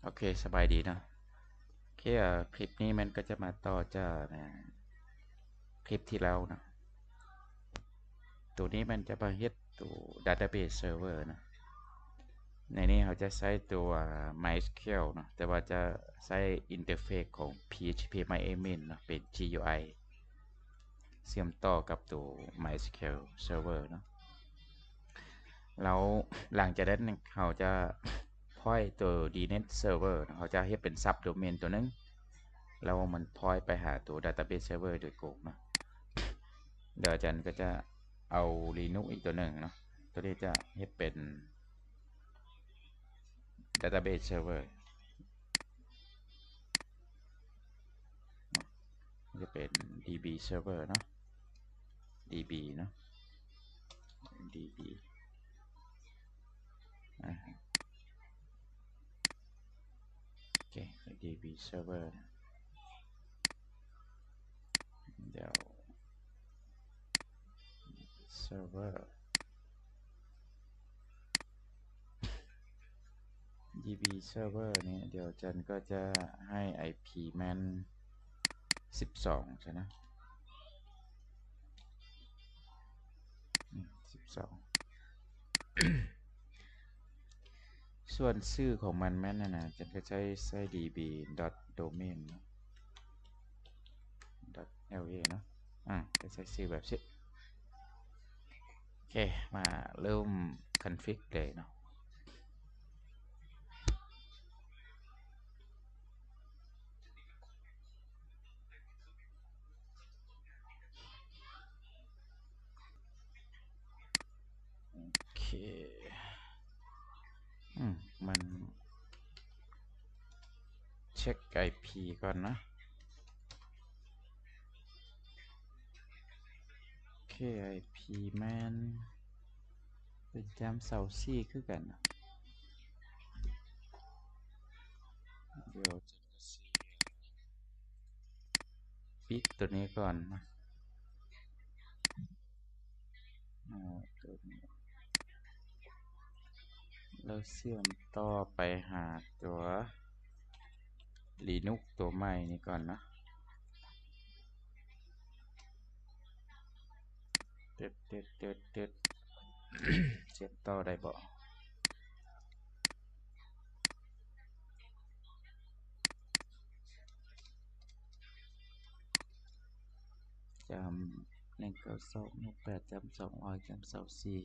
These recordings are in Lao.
ອເຄ ສະບາຍດີເນາະ. ໂອເຄ ເອີ ຄລິບນີ້ມັນກໍຈະມາຕໍ່ຈາກ ເອີ ຄລິບທີ່ແລ້ວເນາະ. ໂຕນີ້ມັນຈະມາເຮັດໂຕ database server ເນາະ. ໃນນີ້ເຮົາຈະໃຊ້ໂຕ MySQL ເນາະ ແຕ່ວ່າຈະໃຊ້ interface ຂອງ PHP MyAdmin ເນາະ ເປັນ GUI ເຊື່ອມຕໍ່ກັບໂຕ MySQL Server ເນາະ. ແລ້ວຫຼັງຈາກນັ້ນເຮົາຈະ point ໂຕ DNS Server ເນາະ ເຮົາຈະເຮັດເປັນ subdomain ໂຕໜຶ່ງ ແລ້ວມັນ point ໄປຫາໂຕ database server ໂດຍກົງເນາະ. ດຽວອາຈານກໍຈະເອົາ Linux ອີກໂຕໜຶ່ງເນາະ ໂຕນີ້ຈະເຮັດເປັນ database server ຈະເປັນ DB server ເນາະ DB ເນາະ DB ອາ ໂອເຄ DB server ດຽວ server DB server ນີ້ ດຽວອາຈານກໍຈະໃຫ້ IP ແມ່ນສິບສອງຊະນະ ອືມ ສິບສອງ. ສ່ວນຊື່ຂອງມັນແມ່ນອັນນະ ອາຈານກໍໃຊ້ ໃຊ້ db.domain ເນາະ .la ເນາະ ອາ ກໍໃຊ້ຊື່ແບບນີ້. ໂອເຄ ມາເລີ່ມ config ເລີຍເນາະ. ໂອເຄ ອືມ ມັນ ເຊັກ IP ກ່ອນນະ. ໂອເຄ IP ແມ່ນເປັນຈຳຊາວສີ່ຄືກັນນະ. ດຽວຈະ ປິດໂຕນີ້ກ່ອນນະ ເອົາໂຕນີ້ ແລ້ວເຊື່ອມຕໍ່ໄປຫາຕົວ Linux ຕົວໃໝ່ນີ້ກ່ອນນະ. ເຕັດ ເຕັດ ເຕັດ ເຕັດ ເຊື່ອມຕໍ່ໄດ້ບໍ່? ຈຳ ໜຶ່ງເກົ້າສອງ ໜຶ່ງແປດ ຈຳສອງຮ້ອຍ ຈຳຊາວສີ່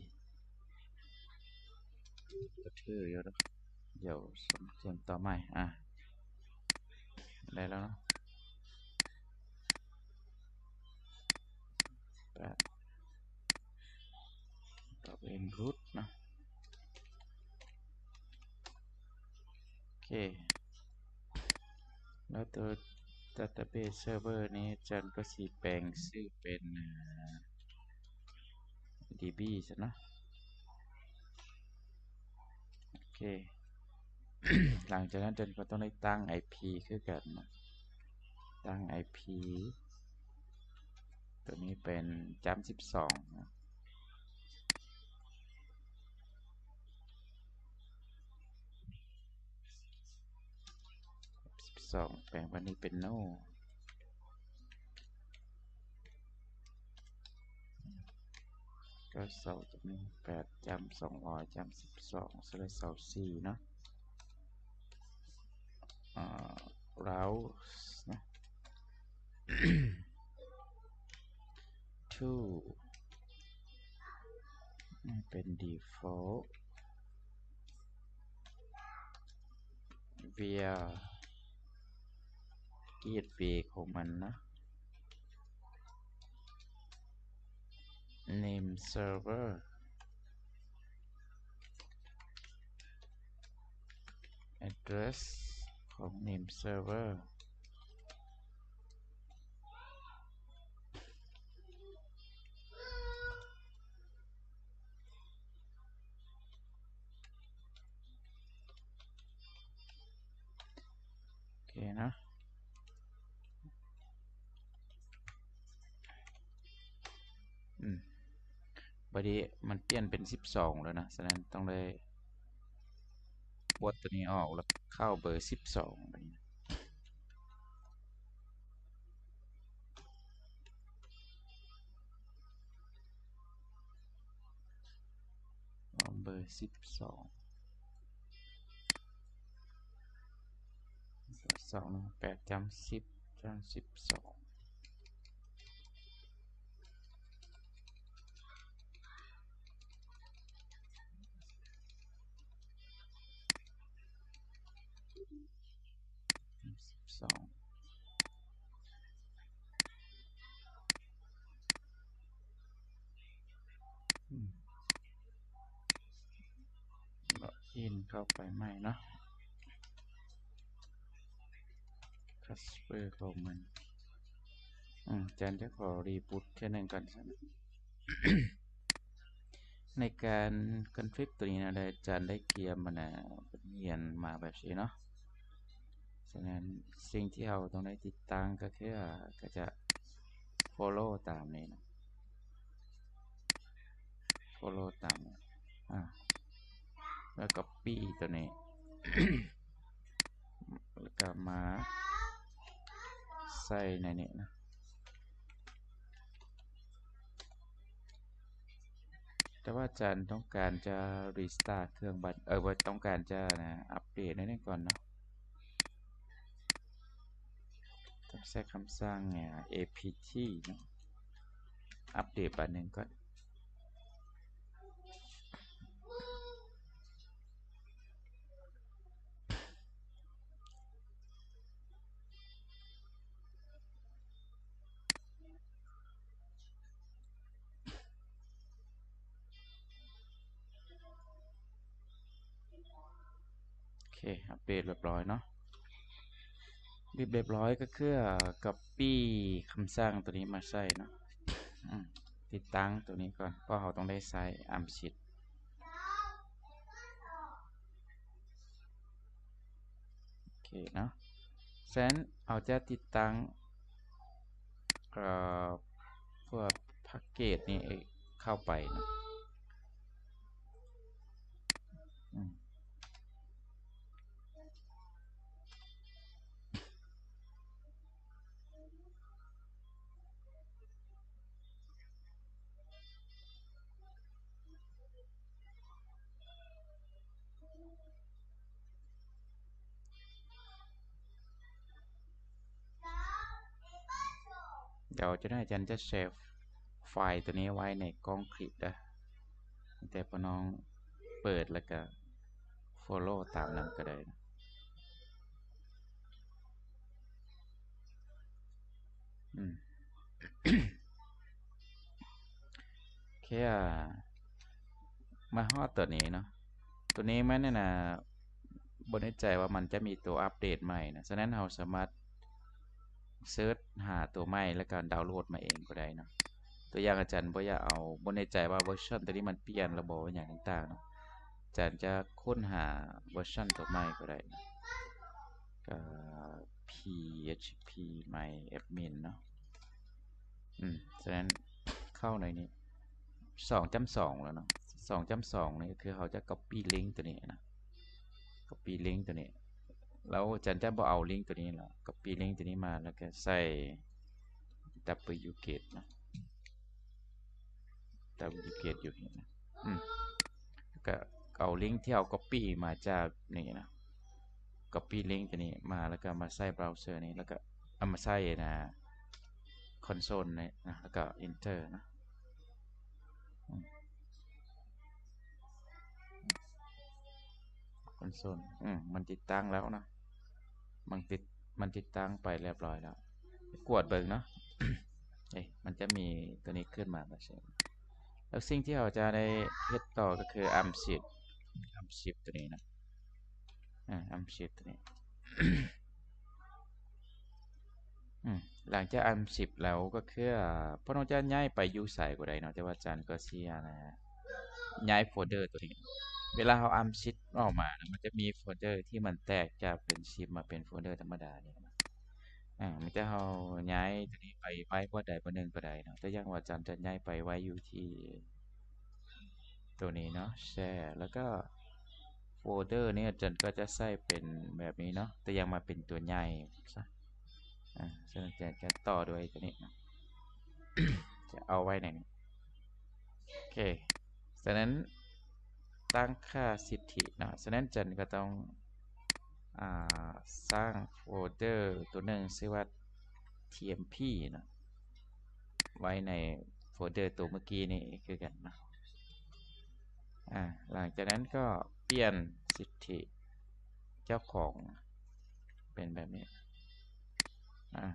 ກໍຖືຢູ່ດອກ. ດຽວເຊື່ອມຕໍ່ໃໝ່ ອາ ໄດ້ແລ້ວເນາະ. ແປດ input ເນາະ. ໂອເຄ ແລ້ວໂຕ database server ນີ້ ອາຈານກໍຊິແປງຊື່ເປັນ DB ຊະເນາະ. ໂອເຄ ຫຼັງຈາກນັ້ນເຮົາກໍຕ້ອງໄດ້ຕັ້ງ IP ຄືກັນເນາະ ຕັ້ງ IP ໂຕນີ້ເປັນຈຳສິບສອງເນາະ ສິບສອງ ແປງວ່ານີ້ເປັນ no ເກົ້າສອງ ໜຶ່ງແປດ ຈຳສອງຮ້ອຍ ຈຳສິບສອງ ສະແລັດ ຊາວສີ່ເນາະ. ອ່າ browse ເນາະ to ເປັນ default via gateway ຂອງມັນເນາະ. Name server address ຂອງ name server ໂອເຄເນາະ. ອືມ ບາດນີ້ມັນປ່ຽນເປັນສິບສອງແລ້ວນະ ສະນັ້ນຕ້ອງໄດ້ ປົດໂຕນີ້ອອກ ແລ້ວເຂົ້າເບີສິບສອງ ບາດນີ້ ເອົາເບີສິບສອງ ສອງໜຶ່ງແປດ ຈ້ຳສິບ ຈ້ຳສິບສອງ ສິບສອງ ອືມ ລັອກອິນເຂົ້າໄປໃໝ່ເນາະ ພາສເວີດຂອງມັນ ອືມ ອາຈານຈະຂໍຣີບູດເທື່ອໜຶ່ງກ່ອນ. ໃນການຄອນຟິກໂຕນີ້ນະ ອາຈານໄດ້ກຽມ ອັນນ່າ ບົດຮຽນມາແບບຊີ້ເນາະ. ສະນັ້ນ ສິ່ງທີ່ເຮົາຕ້ອງໄດ້ຕິດຕັ້ງກໍຄື ກໍຈະ ໂຟໂລຕາມນີ້ນະ ໂຟໂລຕາມນີ້ ອາ ແລ້ວກໍປີ້ໂຕນີ້ ແລ້ວກໍມາໃສ່ໃນນີ້ນະ. ແຕ່ວ່າອາຈານຕ້ອງການຈະຣີສະຕາດເຄື່ອງບັດ ເອີ ບໍ່ຕ້ອງການຈະນະ ອັບເດດໜ້ອຍໜຶ່ງກ່ອນເນາະ. ຕ້ອງໃຊ້ຄຳສັ່ງ ເອພີທີ ເນາະ ອັບເດດບາດໜຶ່ງກ່ອນ. ໂອເຄ ອັບເດດຮຽບຮ້ອຍເນາະ. ເຮັດຮຽບຮ້ອຍກໍຄືກັອບປີ້ຄຳສັ່ງໂຕນີ້ມາໃສ່ເນາະ. ອືມ ຕິດຕັ້ງໂຕນີ້ກ່ອນ ເພາະເຮົາຕ້ອງໄດ້ໃຊ້ອາມຊິດ. ໂອເຄເນາະ. ສະນັ້ນເຮົາຈະຕິດຕັ້ງ ເອີ ພວກພາກເກດນີ້ເຂົ້າໄປເນາະ. ອືມ ດຽວຈະໄດ້ ອາຈານຈະເຊບໄຟລ໌ໂຕນີ້ໄວ້ໃນກ້ອງຄລິບເດີ. ແຕ່ພໍ່ນ້ອງເປີດແລ້ວກະໂຟໂລຕາມນັ້ນກໍໄດ້. ອືມ ໂອເຄ ມາຮອດໂຕນີ້ເນາະ. ໂຕນີ້ມັນນັ້ນນະ ບໍ່ແນ່ໃຈວ່າມັນຈະມີໂຕອັບເດດໃໝ່ນະ. ສະນັ້ນເຮົາສາມາດເສີດຫາໂຕໃໝ່ ແລ້ວກໍດາວໂຫຼດມາເອງກໍໄດ້ເນາະ. ຕົວຢ່າງອາຈານບໍ່ຢາກເອົາ ບໍ່ແນ່ໃຈວ່າເວີຊັນໂຕນີ້ມັນປ່ຽນແລ້ວບໍ່ ຫຍັງຕ່າງໆເນາະ. ອາຈານຈະຄົ້ນຫາເວີຊັນໂຕໃໝ່ກໍໄດ້ເນາະ. ກໍ ພີເອັດຊີພີ ໄມແອັດມິນເນາະ. ອືມ ສະນັ້ນເຂົ້າໃນນີ້ ສອງຈຸດສອງແລ້ວເນາະ. ສອງຈຸດສອງນີ້ຄືເຮົາຈະກັອບປີ້ລິ້ງໂຕນີ້ນະ ກັອບປີ້ລິ້ງໂຕນີ້ ແລ້ວອາຈານຈະບໍ່ເອົາລິ້ງໂຕນີ້ລະ ກັອບປີ້ລິ້ງໂຕນີ້ມາ ແລ້ວກໍໃສ່ດັບເບິນຢູເກດນະ. ຕາມທີ່ເກດຢູ່ນີ້ນະ ອືມ ກະເອົາລິ້ງທີ່ເຮົາກັອບປີ້ມາຈາກນີ້ນະ ກັອບປີ້ລິ້ງຕົວນີ້ມາ ແລ້ວກະມາໃສ່ເບຣາເຊີນີ້ ແລ້ວກະເອົາມາໃສ່ນະ ຄອນໂຊນນີ້ນະ ແລ້ວກະເອັນເທີນະ ອືມ ຄອນໂຊນ ອືມ ມັນຕິດຕັ້ງແລ້ວນະ ມັນຕິດ ມັນຕິດຕັ້ງໄປຮຽບຮ້ອຍແລ້ວ ກວດເບິ່ງເນາະ ເອີ ມັນຈະມີຕົວນີ້ຂຶ້ນມາ ແລ້ວສິ່ງທີ່ເຮົາຈະໄດ້ເຮັດຕໍ່ກໍຄືອາມຊິບ ອາມຊິບຕົວນີ້ນະ ອາ ອາມຊິບຕົວນີ້ ອືມ ຫຼັງຈາກອາມຊິບແລ້ວກໍຄື ພວກເຮົາຈະຍ້າຍໄປຢູ່ໃສກໍໄດ້ເນາະ ແຕ່ວ່າອາຈານກໍຊິ ອາ ຍ້າຍໂຟນເດີຕົວນີ້ ເວລາເຮົາອາມຊິບອອກມານະ ມັນຈະມີໂຟນເດີທີ່ມັນແຕກຈາກເປັນຊິບມາເປັນໂຟນເດີທຳມະດານີ້ນະ ອາ ມີແຕ່ເຮົາຍ້າຍຕົວນີ້ໄປໄວ້ບ່ອນໃດບ່ອນໜຶ່ງກໍໄດ້ເນາະ ຕົວຢ່າງວ່າອາຈານຈະຍ້າຍໄປໄວ້ຢູ່ທີ່ຕົວນີ້ເນາະ ແຊ ແລ້ວກໍ folder ນີ້ ອາຈານກໍຈະໃຊ້ເປັນແບບນີ້ເນາະ ຕົວຢ່າງມາເປັນຕົວໃຫຍ່ຊະ. ອາ ສະນັ້ນອາຈານຈະຕໍ່ດ້ວຍຕົວນີ້ເນາະ ຈະເອົາໄວ້ໃນນີ້. ໂອເຄ ສະນັ້ນຕັ້ງຄ່າສິດທິເນາະ ສະນັ້ນອາຈານກໍຕ້ອງ ອາ ສ້າງໂຟລເດີຕົວໜຶ່ງຊື່ວ່າ TMP ເນາະ ໄວ້ໃນໂຟລເດີຕົວເມື່ອກີ້ນີ້ຄືກັນເນາະ. ອາ ຫຼັງຈາກນັ້ນກໍປ່ຽນສິດທິເຈົ້າຂອງເປັນແບບນີ້ ອາ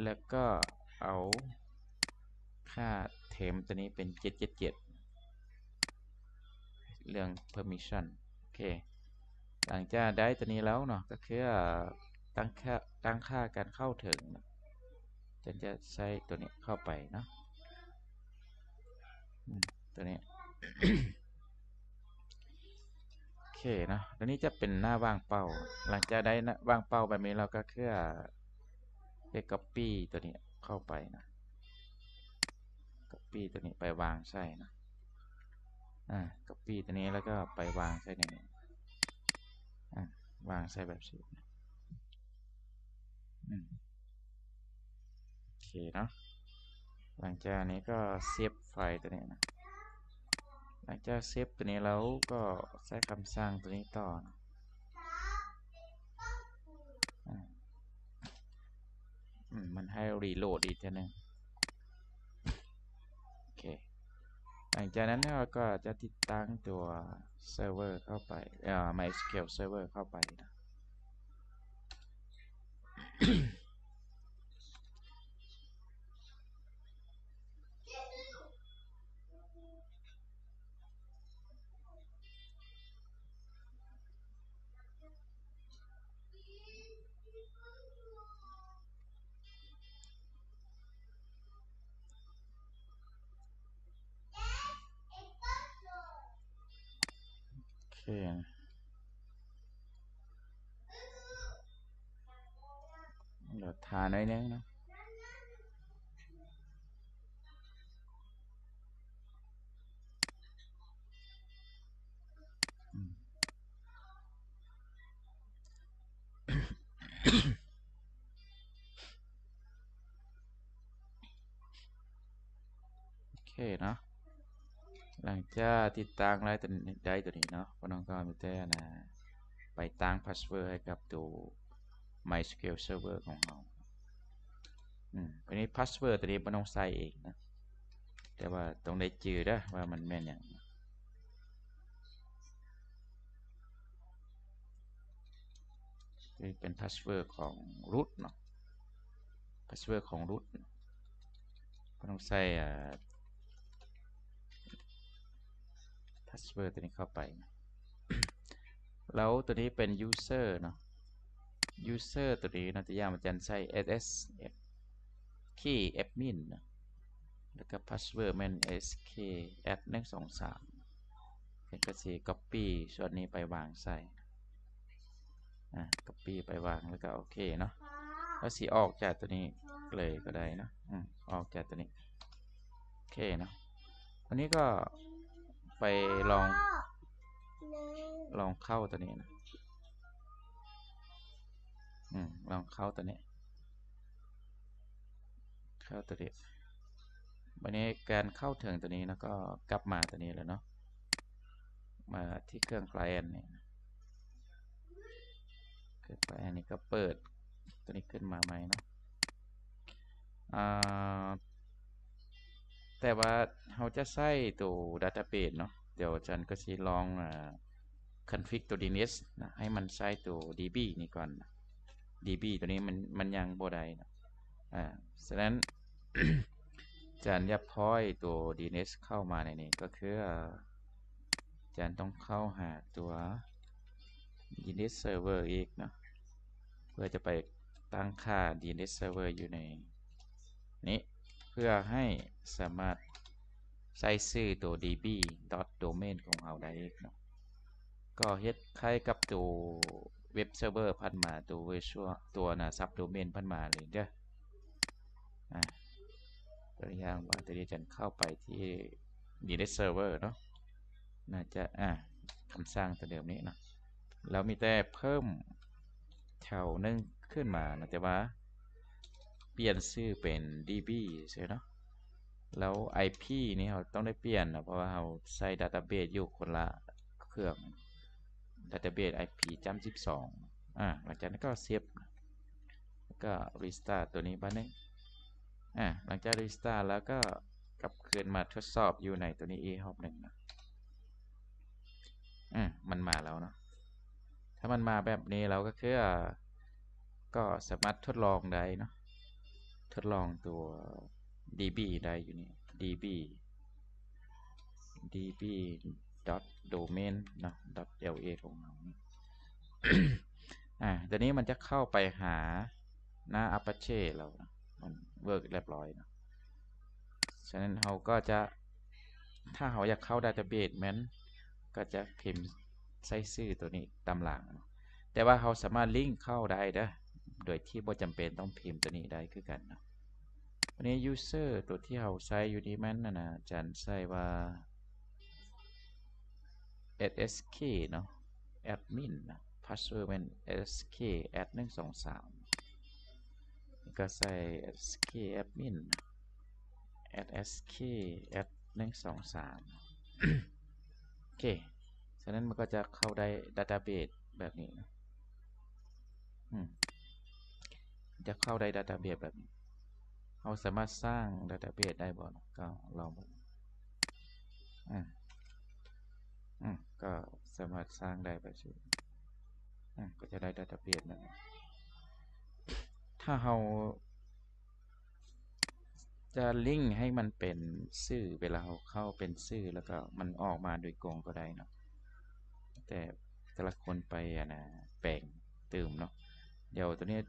ແລ້ວກໍເອົາຄ່າ temp ຕົວນີ້ເປັນເຈັດເຈັດເຈັດ ເລື່ອງ permission. ໂອເຄ ຫຼັງຈາກໄດ້ຕົວນີ້ແລ້ວເນາະ ກໍຄື ເອີ ຕັ້ງຄ່າ ຕັ້ງຄ່າການເຂົ້າເຖິງເນາະ ຈະ ຈະໃສ່ຕົວນີ້ເຂົ້າໄປເນາະ ອືມ ຕົວນີ້ ໂອເຄເນາະ ຕົວນີ້ຈະເປັນໜ້າວ່າງເປົ່າ. ຫຼັງຈາກໄດ້ໜ້າວ່າງເປົ່າແບບນີ້ແລ້ວ ກໍຄື ເຮັດ copy ຕົວນີ້ເຂົ້າໄປນະ copy ຕົວນີ້ໄປວາງໃສ່ນະ ອາ copy ຕົວນີ້ແລ້ວກໍໄປວາງໃສ່ໃນນີ້ ອາ ວາງໃສ່ແບບນີ້ ອືມ ໂອເຄເນາະ. ຫຼັງຈາກນີ້ກໍເຊບໄຟລ໌ຕົວນີ້ນະ ຫຼັງຈາກເຊບຕົວນີ້ແລ້ວກໍໃຊ້ຄຳສັ່ງຕົວນີ້ຕໍ່ນະ ອາ ອືມ ມັນໃຫ້ reload ອີກເທື່ອໜຶ່ງ. ໂອເຄ ຫຼັງຈາກນັ້ນເຮົາກໍຈະຕິດຕັ້ງຕົວເຊີເວີເຂົ້າໄປ ເອີ MySQL Server ເຂົ້າໄປນະ. ໂອເຄ ດຽວຖ້າໜ້ອຍໜຶ່ງເນາະ. ອືມ ໂອເຄເນາະ ຫຼັງຈາກຕິດຕັ້ງໄດ້ຕົວນີ້ເນາະ ພວກນ້ອງກໍມີແຕ່ ອັນນ່າ ໄປຕັ້ງພາສເວີດໃຫ້ກັບໂຕ MySQL Server ຂອງເຮົາ. ອືມ ອັນນີ້ພາສເວີດຕົວນີ້ບໍ່ຕ້ອງໃສ່ເອງນະ ແຕ່ວ່າຕ້ອງໄດ້ຈື່ເດີວ່າມັນແມ່ນຫຍັງ. ນີ້ເປັນພາສເວີດຂອງຣູດເນາະ ພາສເວີດຂອງຣູດ ເຮົາຕ້ອງໃສ່ ອາ ພາສເວີດຕົວນີ້ເຂົ້າໄປ ແລ້ວຕົວນີ້ເປັນຢູເຊີເນາະ ຢູເຊີຕົວນີ້ເນາະ ຕົວຢ່າງອາຈານໃສ່ SSKadmin ເນາະ ແລ້ວກໍພາສເວີດແມ່ນ SKAD ໜຶ່ງ ສອງ ສາມ ເພິ່ນກໍຊິກັອບປີ້ສ່ວນນີ້ໄປວາງໃສ່ ອາ ກັອບປີ້ໄປວາງ ແລ້ວກໍໂອເຄເນາະ ແລ້ວຊິອອກຈາກຕົວນີ້ເລີຍກໍໄດ້ເນາະ ອືມ ອອກຈາກຕົວນີ້ ໂອເຄເນາະ ອັນນີ້ກໍໄປລອງ ລອງເຂົ້າຕົວນີ້ນະ ອືມ ລອງເຂົ້າຕົວນີ້ ເຂົ້າຕົວນີ້ ບັດນີ້ການເຂົ້າເຖິງຕົວນີ້ນະ ກໍກັບມາຕົວນີ້ແຫຼະເນາະ ມາທີ່ເຄື່ອງ client ນີ້ ເຄື່ອງ client ນີ້ກໍເປີດຕົວນີ້ຂຶ້ນມາໃໝ່ເນາະ ອາ ແຕ່ວ່າເຮົາຈະໃຊ້ໂຕ database ເນາະ ດຽວອາຈານກໍຊິລອງ ອາ config ໂຕ DNS ນະ ໃຫ້ມັນໃຊ້ໂຕ DB ນີ້ກ່ອນ DB ໂຕນີ້ມັນ ມັນຍັງບໍ່ໄດ້ເນາະ ອາ ສະນັ້ນ ອາຈານຢາກ point ໂຕ DNS ເຂົ້າມາໃນນີ້ ກໍຄື ອາ ອາຈານຕ້ອງເຂົ້າຫາຕົວ DNS Server ອີກເນາະ ເພື່ອຈະໄປຕັ້ງຄ່າ DNS Server ຢູ່ໃນນີ້ ເພື່ອໃຫ້ສາມາດໃຊ້ຊື່ໂຕ db.domain ຂອງເຮົາໄດ້ເນາະ ກໍເຮັດຄ້າຍກັບໂຕ web server ຜ່ານມາ ໂຕ virtual ໂຕ ອັນນ່າ subdomain ຜ່ານມາເລີຍເດີ ອາ ຕົວຢ່າງວ່າ ຕົວນີ້ອາຈານເຂົ້າໄປທີ່ DNS Server ເນາະ ໜ້າຈະ ອາ ຄຳສັ່ງຕົວເດີມນີ້ເນາະ ແລ້ວມີແຕ່ເພີ່ມແຖວໜຶ່ງຂຶ້ນມາເນາະ ແຕ່ວ່າປ່ຽນຊື່ເປັນ ດີບີ ຊື່ເນາະ. ແລ້ວ ໄອພີ ນີ້ເຮົາຕ້ອງໄດ້ປ່ຽນເນາະ ເພາະວ່າເຮົາໃຊ້ database ຢູ່ຄົນລະເຄື່ອງ database ໄອພີຈ້ຳສິບສອງ ອາ ຫຼັງຈາກນັ້ນກໍເຊບ ແລ້ວກໍ restart ຕົວນີ້ບາດໜຶ່ງ ອາ ຫຼັງຈາກ restart ແລ້ວກໍກັບຄືນມາທົດສອບຢູ່ໃນຕົວນີ້ອີກຮອບໜຶ່ງເນາະ. ອາ ມັນມາແລ້ວເນາະ ຖ້າມັນມາແບບນີ້ແລ້ວກໍຄື ອາ ກໍສາມາດທົດລອງໄດ້ເນາະ ທົດລອງຕົວ ດີບີ ໄດ້ຢູ່ນີ້ ດີບີ db.domain ເນາະ .la ຂອງເຮົານີ້ ອາ ຕົວນີ້ມັນຈະເຂົ້າໄປຫາໜ້າ Apache ແລ້ວ ມັນ work ຮຽບຮ້ອຍເນາະ. ສະນັ້ນເຮົາກໍຈະ ຖ້າເຮົາຢາກເຂົ້າ database ແມ່ນກໍຈະພິມໃສ່ຊື່ຕົວນີ້ຕາມຫຼັງເນາະ ແຕ່ວ່າເຮົາສາມາດລິງເຂົ້າໄດ້ເດີ ໂດຍທີ່ບໍ່ຈຳເປັນຕ້ອງພິມຕົວນີ້ໄດ້ຄືກັນເນາະ. ວັນນີ້ user ຕົວທີ່ເຮົາໃຊ້ຢູ່ນີ້ແມ່ນ ອັນນ່າ ອາຈານໃສ່ວ່າ SSK ເນາະ admin ເນາະ password ແມ່ນ SSK at ໜຶ່ງສອງສາມ ກໍໃສ່ SSK admin at SSK at ໜຶ່ງສອງສາມ ໂອເຄ ສະນັ້ນມັນກໍຈະເຂົ້າໄດ້ database ແບບນີ້ເນາະ ອືມ ຈະເຂົ້າໄດ້ database ແບບນີ້ ເຮົາສາມາດສ້າງ database ໄດ້ບໍ່ເນາະ ກໍລອງເບິ່ງ ອືມ ອືມ ກໍສາມາດສ້າງໄດ້ແບບນີ້ ອືມ ກໍຈະໄດ້ database ແບບນີ້ ຖ້າເຮົາ ຈະລິງໃຫ້ມັນເປັນຊື່ ເວລາເຮົາເຂົ້າເປັນຊື່ ແລ້ວກໍມັນອອກມາໂດຍກົງກໍໄດ້ເນາະ ແຕ່ແຕ່ລະຄົນໄປ ອັນນ່າ ແປງຕື່ມເນາະ. ດຽວຕົວນີ້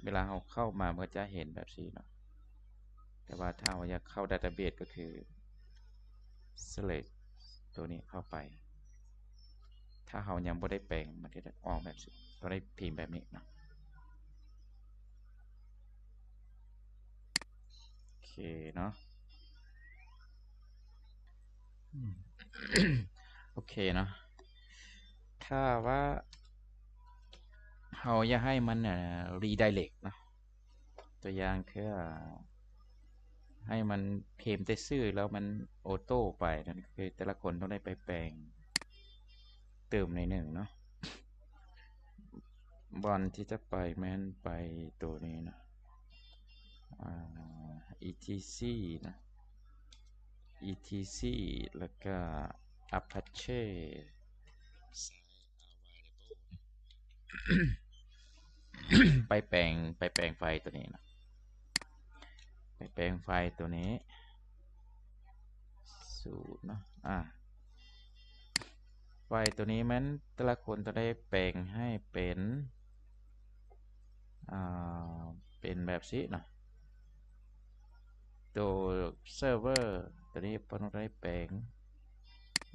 ເວລາເຮົາເຂົ້າມາ ມັນກໍຈະເຫັນແບບຊີ້ເນາະ ແຕ່ວ່າຖ້າເຮົາຢາກເຂົ້າ database ກໍຄື select ຕົວນີ້ເຂົ້າໄປ ຖ້າເຮົາຍັງບໍ່ໄດ້ແປງ ມັນຈະອອກແບບ ຕ້ອງໄດ້ພິມແບບນີ້ເນາະ. ໂອເຄເນາະ ອືມ ໂອເຄເນາະ ຖ້າວ່າເຮົາຢາກໃຫ້ມັນ ເອີ redirect ເນາະ ຕົວຢ່າງຄື ໃຫ້ມັນພິມແຕ່ຊື່ແລ້ວມັນໂອໂຕ້ໄປ ນັ້ນຄືແຕ່ລະຄົນຕ້ອງໄດ້ໄປແປງຕື່ມໜ້ອຍໜຶ່ງເນາະ. ບ່ອນທີ່ຈະໄປແມ່ນໄປໂຕນີ້ເນາະ ອາ ອີທີຊີ ເນາະ ອີທີຊີ ແລ້ວກະ Apache ໄປແປງ ໄປແປງໄຟລ໌ໂຕນີ້ເນາະ ໄປແປງໄຟລ໌ໂຕນີ້ ສູນເນາະ ອາ ໄຟລ໌ໂຕນີ້ແມ່ນແຕ່ລະຄົນຕ້ອງໄດ້ແປງໃຫ້ເປັນ ອາ ເປັນແບບຊີ້ເນາະ ໂຕເຊີເວີໂຕນີ້ເພິ່ນຕ້ອງໄດ້ແປງ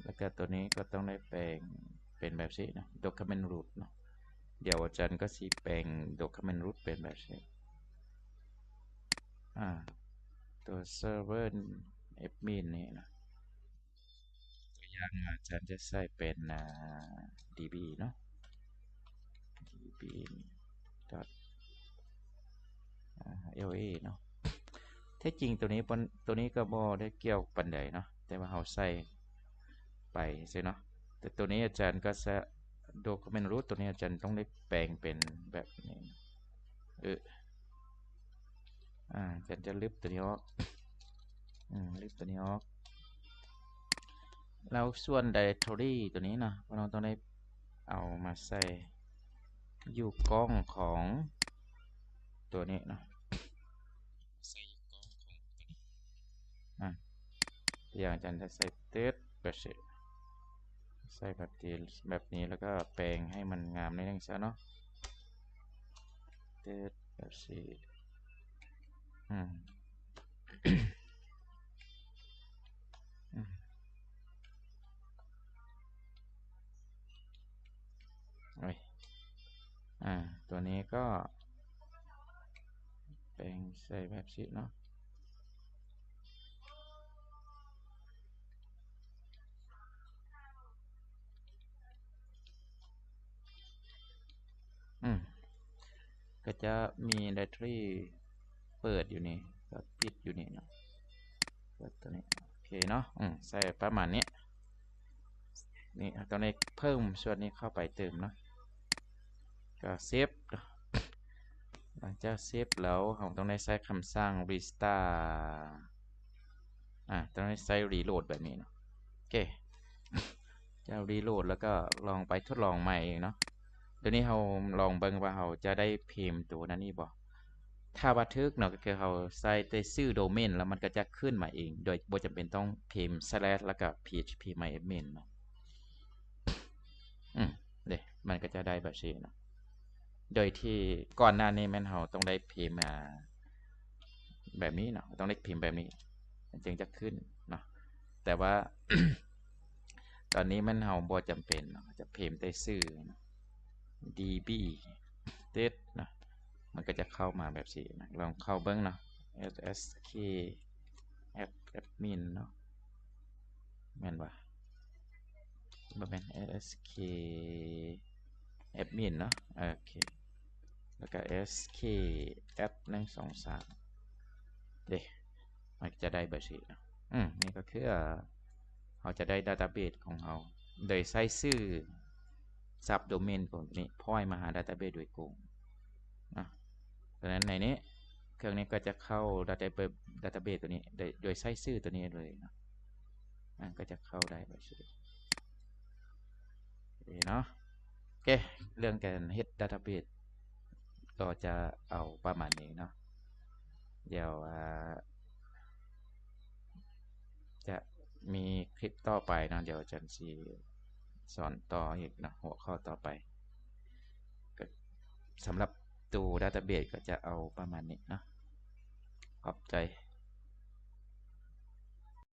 ແລ້ວກະໂຕນີ້ກໍຕ້ອງໄດ້ແປງເປັນແບບຊີ້ເນາະ document root ເນາະ. ດຽວອາຈານກໍຊິແປງ document root ເປັນແບບຊີ້ ອາ ໂຕເຊີເວີແອັດມິນນີ້ເນາະ ຕົວຢ່າງອາຈານຈະໃສ່ເປັນ ອາ ດີບີ ເນາະ ດີບີ ດອດ ອາ ແອລເອ ເນາະ. ແທ້ຈິງໂຕນີ້ ໂຕນີ້ກໍບໍ່ໄດ້ກ່ຽວປານໃດເນາະ ແຕ່ວ່າເຮົາໃສ່ໄປຊື່ເນາະ ແຕ່ໂຕນີ້ອາຈານກໍຈະ document root ໂຕນີ້ອາຈານຕ້ອງໄດ້ແປງເປັນແບບນີ້ ເອີ ອາ ອາຈານຈະລຶບໂຕນີ້ອອກ ອືມ ລຶບໂຕນີ້ອອກ ແລ້ວສ່ວນ directory ໂຕນີ້ເນາະ ພວກເຮົາຕ້ອງໄດ້ເອົາມາໃສ່ຢູ່ກ້ອງຂອງໂຕນີ້ເນາະ ໃສ່ຢູ່ກ້ອງຂອງໂຕນີ້ ອາ ຕົວຢ່າງອາຈານຈະໃສ່ເຕັດແບບຊີ້ ໃສ່ແບບທີ່ ແບບນີ້ ແລ້ວກໍແປງໃຫ້ມັນງາມໜ້ອຍໜຶ່ງຊະເນາະ ເຕັດແບບຊີ້ ອືມ ອືມ ໂອ້ຍ ອາ ຕົວນີ້ກໍແປງໃສ່ແບບຊີ້ເນາະ. ກໍຈະມີ directory ເປີດຢູ່ນີ້ ກໍປິດຢູ່ນີ້ເນາະ ເປີດຕົວນີ້ ໂອເຄເນາະ ອືມ ໃສ່ປະມານນີ້ ນີ້ເຮົາຕ້ອງໄດ້ເພີ່ມສ່ວນນີ້ເຂົ້າໄປຕື່ມເນາະ ກໍ save ເນາະ ຫຼັງຈາກ save ແລ້ວ ເຮົາຕ້ອງໄດ້ໃຊ້ຄຳສັ່ງ restart ອາ ຕ້ອງໄດ້ໃຊ້ reload ແບບນີ້ເນາະ ໂອເຄ ຈະ reload ແລ້ວກໍລອງໄປທົດລອງໃໝ່ອີກເນາະ ດຽວນີ້ເຮົາລອງເບິ່ງວ່າເຮົາຈະໄດ້ພິມຕົວນັ້ນນີ້ບໍ່ ຖ້າວ່າຖືກເນາະ ກໍຄືເຮົາໃສ່ແຕ່ຊື່ໂດເມນ ແລ້ວມັນກໍຈະຂຶ້ນມາເອງ ໂດຍບໍ່ຈຳເປັນຕ້ອງພິມ slash ແລ້ວກໍ phpMyAdmin ເນາະ ອືມ ເດ້ ມັນກໍຈະໄດ້ແບບຊີ້ເນາະ ໂດຍທີ່ກ່ອນໜ້ານີ້ແມ່ນເຮົາຕ້ອງໄດ້ພິມ ອາ ແບບນີ້ເນາະ ຕ້ອງໄດ້ພິມແບບນີ້ ມັນຈຶ່ງຈະຂຶ້ນເນາະ ແຕ່ວ່າ ຕອນນີ້ແມ່ນເຮົາບໍ່ຈຳເປັນເນາະ ຈະພິມແຕ່ຊື່ເນາະ db test ເນາະ ມັນກໍຈະເຂົ້າມາແບບຊີ້ເນາະ ລອງເຂົ້າເບິ່ງເນາະ lsk app admin ເນາະ ແມ່ນບໍ່? ບໍ່ແມ່ນ lsk admin ເນາະ ໂອເຄ ແລ້ວກໍ sk app ໜຶ່ງ ສອງ ສາມ ເດ້ ມັນຈະໄດ້ແບບຊີ້ເນາະ ອືມ ນີ້ກໍຄື ເຮົາຈະໄດ້ database ຂອງເຮົາ ໂດຍໃຊ້ຊື່ subdomain ຕົວນີ້ point ມາຫາ database ໂດຍກົງເນາະ ສະນັ້ນໃນນີ້ ເຄື່ອງນີ້ກໍຈະເຂົ້າ database database ຕົວນີ້ ໂດຍ ໂດຍໃຊ້ຊື່ຕົວນີ້ເລີຍເນາະ ມັນກໍຈະເຂົ້າໄດ້ແບບຊີ້ ເນາະ ໂອເຄ ເລື່ອງການເຮັດ database ກໍຈະເອົາປະມານນີ້ເນາະ ດຽວ ອາ ຈະມີຄລິບຕໍ່ໄປເນາະ ດຽວຈັນຊິສອນຕໍ່ອີກເນາະ ຫົວຂໍ້ຕໍ່ໄປ ກໍສຳລັບໂຕ database ກໍຈະເອົາປະມານນີ້ເນາະ ຂອບໃຈ.